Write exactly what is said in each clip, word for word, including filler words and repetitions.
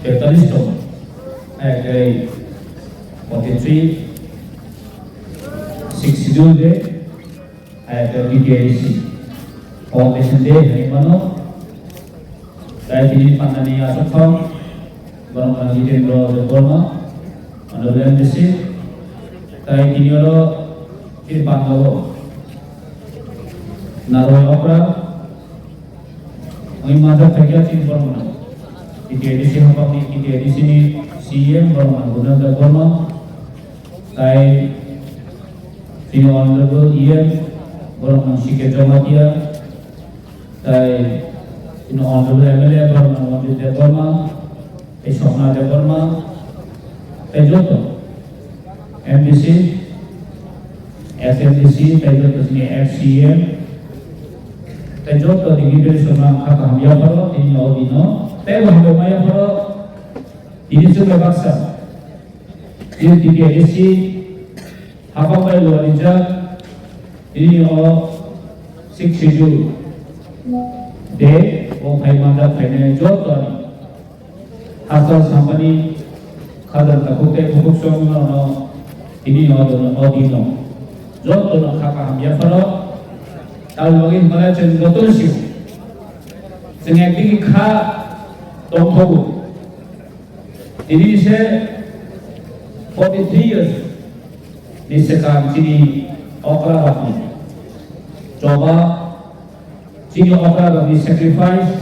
Tetalista, eh, tei forty-three, six schedule de, eh, tei B T A D C foundation de, hai mano, tei tini pandani asok thong, borok mano Jitendra Debbarma, mano B M D C, tei tini oro tini pandao, Narwai Okra, Wngwi manjak phaikha chini borok mano. T T A D C hapangni, T T A D C ni C E M borok mano Gunendra Debbarma, tai chini Honorable E M borok mano C K Jamatia, tai chini Honorable M L A borok mano Manjit Debbarma, tei Swapna Debbarma, tei joto M D C, S M D C, tei joto chini F C M, tei joto dignitaries rok ang kha kaham yapharo, tini o dino, tei bo hambai ma yapharo, tini chwng bai baksa, tini T T A D C, hapang bai luarijak, tini o six schedule de, o phai manjak phainai joto ani. Hachal sampani khajal takhuk tei bukhuk songno tini no dono o dino. Jotono kha kaham yapharo. Tamni bagwi hwnmale chwng jotono sio. Chwng ekdigi kha tongthogo. Tini se forty three years ni swkang chini okra rokni choba Chini okra rokni sacrifice,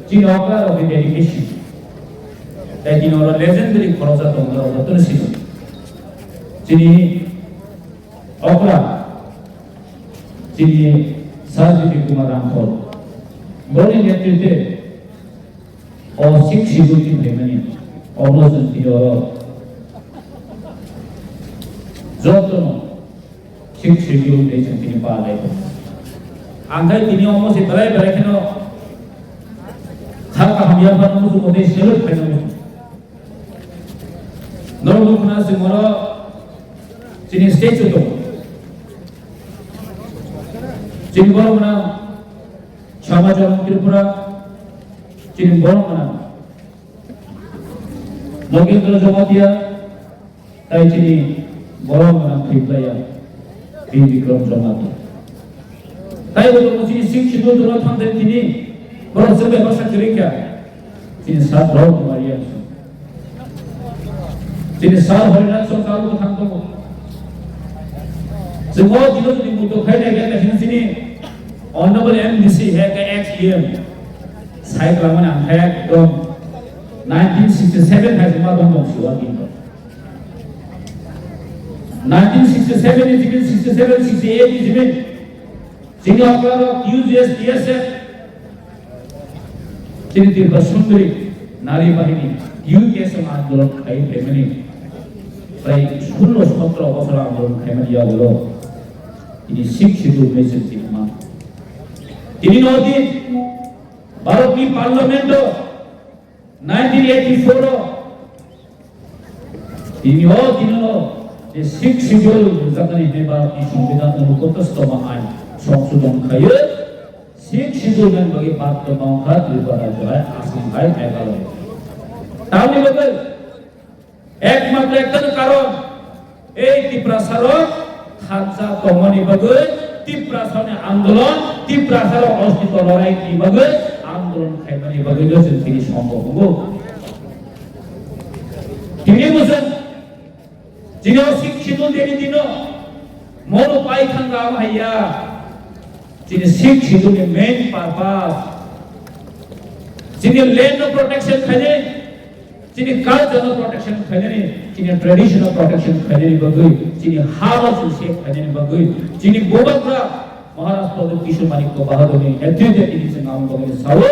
chini okra rokni dedication. Tai chini oro legendary khoroksa tongmani rok jotono sino. Chini okra, chini Sir Vijay Kumar Ramphal. Boni netritwe o six schedule chini phaimani. Obo chwng chini oro jotono Sixth Schedule tei chwng tini palai tongo. Ang khai tini omo se belai belai kheno kha kaham yaphano muchungo tei salute khainai muchungo. Norok nukho na chwng oro chini statue tongo. Chini borok gwnang Samajwadi Tripura, chini borok gwnang Nogendra Jamatia, Tai chini borok gwnang thwi playa, Bir Bikram Jamatia. Tai bo tongo chini sixth schedule tongna thang tei tini borok chwng bai baksa kwrwi kha. Chini Sir Rao Kumar Reang. Chini Sir Harinath Sarkar bo thang tongo. Chwng o dino jodi muitu khai nai khe chini Honorable M D C hai khe ex E M. Sai kwlangmani ang khe ekdom nineteen sixty seven hai se ma tong tong si o dino. Nineteen sixty seven ni jimin, sixty seven, sixty eight ni jimin. Chini okra rok U G S T S F, chini Tripura Sundari Nari Bahini, U K S andolon khai phaimani. Prai sullo sotro bosor andolon khaimani yagulo. Ini sixth schedule message tini ma. Tini no din, Bharat ni Parliament o nineteen eighty four o, tini o dino je sixth schedule rwjaknai hinwi Bharatni Songbidan unopochashtoma ain songsodhon khaio. Sixth schedule ni bagwi baddhota wngkha Tripura rajyo hai, Assam hai, Meghalaya. Tamni bagwi ekmatro ekta karon, ei Tiprasa rok thansa tongmani bagwi, Tiprasa ni andolon, Tiprasa rok ostitw lorai ni bagwi andolon khaimani bagwi no chwng tini songkho wngo. Tini bo chwng chini o sixth schedule deni dino mono pai thang rao haiya. Chini sixth schedule ni main purpose chini land no protection khainai, chini culture no protection khainani, chini tradition no protection khainani bagwi, chini ha no chwng save khainani bagwi, chini Bubagra Maharaj Pradyut Kishore Manikya Bahadur ni netrite tini chwng ang bagwi sao,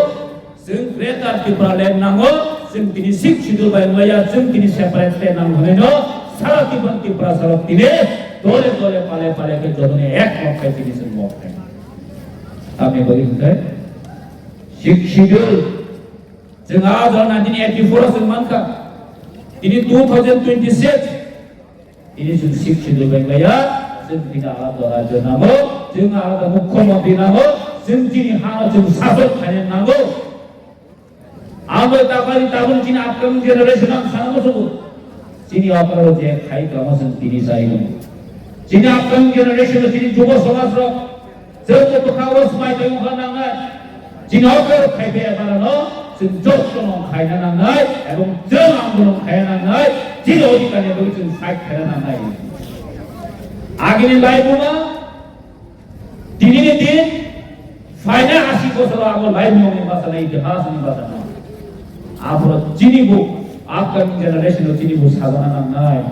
chwng Greater Tipraland nango, chwng tini sixth schedule bai wngya, chwng tini separate state nango hwnwi no, sara Tipra, Tiprasa rok tini dole dole pale pale khe jotoni ek mok khai tini chwng mok khai. Tamni bagwi hwnkhe sixth schedule. Chwng a jora nineteen eighty four o chwng mankha. Tini two thousand twenty six. Tini chwng sixth schedule bai maya. Chwng tini alada rajyo nango. Chwng alada mukhyamantri nango. Chwng chini hano chwng sasok khaina nango. Abo tabari tabun chini upcoming generation ang sana musugo. Chini okoro je khai kamo sen tini sai no. Chini upcoming generation chini jubo somas rok. Chwng bo bwkha o swmai tong kha nangnai. Chini okoro khai phe bara no chwng joto no khaina nangnai ebong chwng ang bono khaina nangnai. Chini odhikar ni bagwi chwng fight khaina nangnai. Agini lai buma Tini ni din, phainai ashi bosor abo lai mung ni basa nai, itihas ni basa nai. Aphuru chini bo, upcoming generation o chini bo sajana nangnai.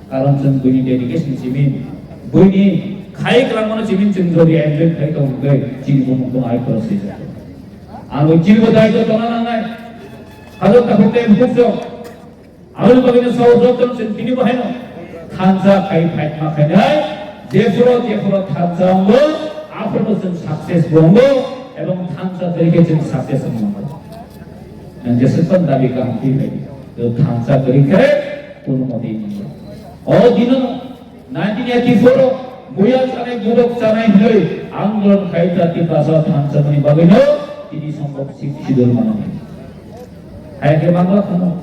Karon chwng buini dedication simin, buini khai kwlangmano simin chwng jodi enjoy khai tong hwnkhe chini bo mukung ai khoro swijak. Abo chini bo daitw tongna nangnai. Hajok takhuk tei bukhuksong. Aboni bagwino sao joto chwng tini bo haino thansa khai phaima khainai, jephuru jephuru thansa wngo, aphuru chwng success bo wngo, ebong thansa kwrwi khe chwng success wngo. Nang jeswk dabi kaham twi phai di, thansa kwrwi khe kono motwi wngo. O dino nineteen eighty-four o buya chanai, budok chanai hwnwi andolon khai ta Tiprasa thansa mani bagwino tini sombok sik sidol manani. Hai khe mangla khano.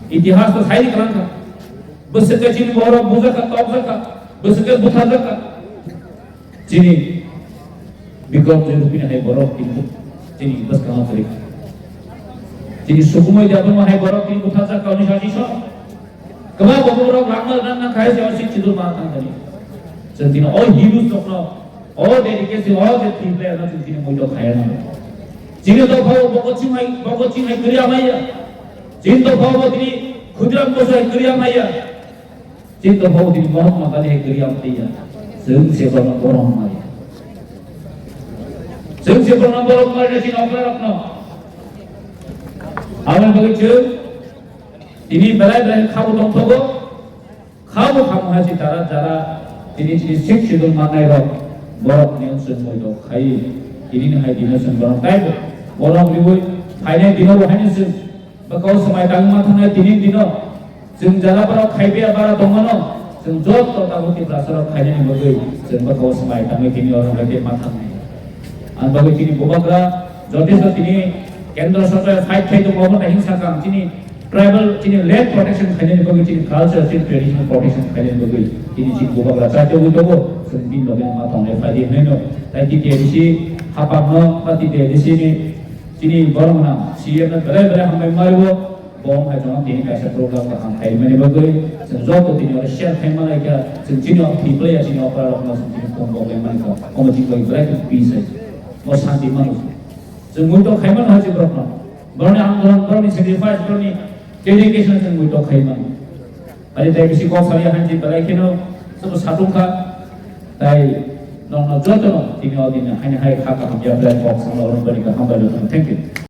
Itihas to sai kwlang kha. Bwswk khe chini borok bujak kha, tokjak kha, bwswk khe butharjak kha. Chini Bikram Joy Rupini hai borok tini, chini bwskango kwrwi kha. Chini Sukumoi Debbarma hai borok tini butharjak kha, unisho ashi sono. Kwbangma borok rangma rang nang khai se sik chidul ma tang tani. Chwng tini o heroes rokno, o dedication, o je team player no chwng tini muito khaya nang. Chini dophao Bhagat Singh hai, Bhagat Singh hai kwrwi amaiya. Chini dophao tini Khudiram Bose hai kwrwi amaiya. Chini dophao tini Mahatma Gandhi hai kwrwi amaiya. Chwng se bono borom maya. Chwng se bono borom maya chini okra rokno. Aboni bagwi chwng tini belai belai khabo tongthogo. Khabo khamo hai si tara jara tini chini sik sidul manai rok borok ni chwng muito khai tini ni hai dino chwng bono taibo borom riwi phainai dino bo haino chwng bwkao swmai tangwi ma thangnai tini dino chwng jara borok khai biya bara tongmano chwng joto tabuk Tiprasa rok khainani bagwi chwng bwkao swmai tangwi tini oro hai ma thangnai. Ang bagwi chini bubagra jotesto tini kendra sarkar fight khai tongo, obo naising sakang chini tribal chini land protection khainani bagwi, chini culture, chini traditional protection khainani bagwi tini chini bubagra chaitogwi tongo, chwng bini loge ma tongnai phaidi hwnwi no. Tai T T A D C hapangno ba T T A D C ni chini borok gwnang C M no belai belai hambai mario. Bo wng hai jora tini kaisa program kaham khaimani bagwi chwng joto tini oro share khaima lai kha, chwng chini o thwi playa chini okra rokno chwng tini phone bo lai mani kha, omo chini bagwi belai khe peace hai, o shanti mano. Chwng muito khaimano hai chini borokno, borokni andolon, borokni sacrifice, borokni dedication chwng muito khaimano. Ani tai bisi kok sari hai chini belai kheno chwng satung kha, tai nokno jotono tini o dini haini hai kha kaham yapri kok samna oro bani kaham bai rokno. Thank you.